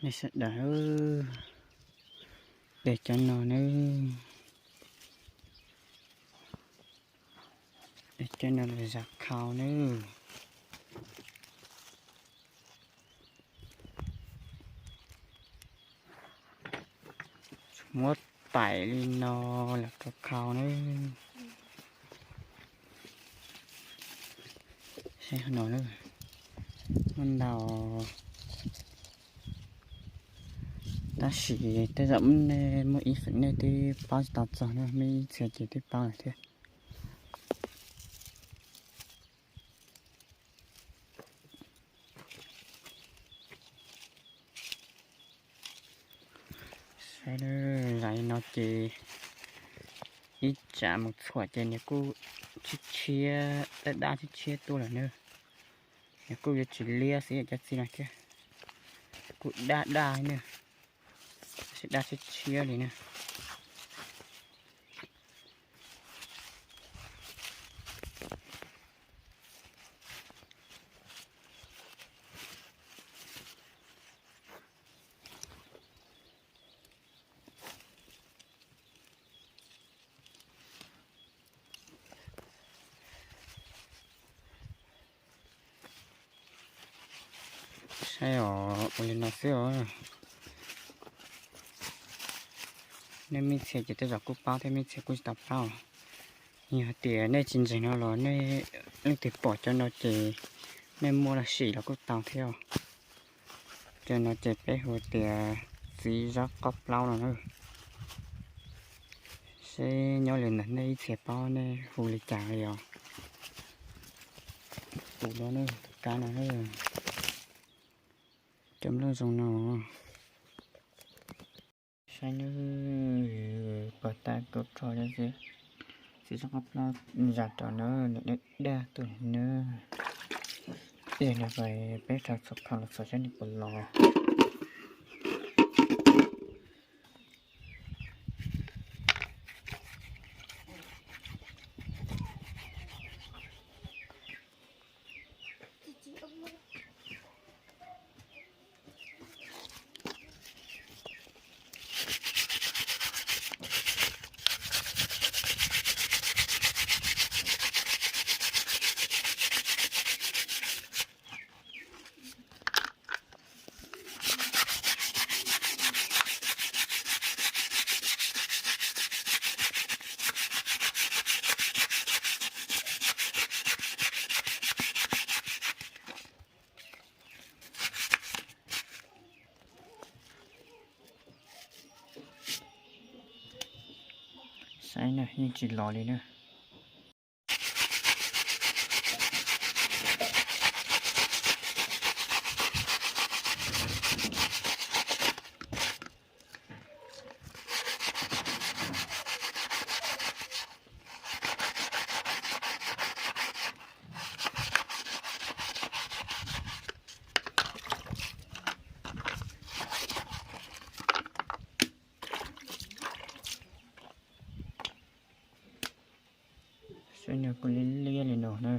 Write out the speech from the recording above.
Sawv daws, de cov no nawb, de cov no los zam khau nawb. Muab taim li no los rau khau nawb. Saib no, muab ntau. Tab sis tej zaum nej muaj ib feem nej twb paub tsis tau txog na, muaj ib txhia ces twb paub lawm thiab. Saib, zam li no ces ib tsam mus txhuam ces nws kuj tshiab tshiab, dab dab tshiab tshiab tuaj lawm na. Nws kuj yuav tsis liab xwb cov txiv no thiab, kuj dab dab na, tab sis dab tshiab tshiab li na. Saib os, ua li no xwb os. Nej muaj ib txhia ces tej zaum kuj paub thiab, muaj ib txhia kuj tsis tau paub. Yog hais tias nej tsis ntseeg no los nej leej twg pom cov no ces nej muab los sim los kuj tau thiab. Cov no ces peb hu tias txiv zaub qaub plaub no na. Seb nyob li ntawm nej ib txhia paub nej hu li cas li os. Tus no na, tus kab no na, cov nplooj zoo no. Saib nawb, pom tag kaum rho xwb. Txiv zaub qaub plaub zam rau na, nws daj daj tuaj na. Yog no peb rau txhua khau los txhua saib nws puas los. Saib na, yeej tsis los li na. Saib no kuj liab liab li no na.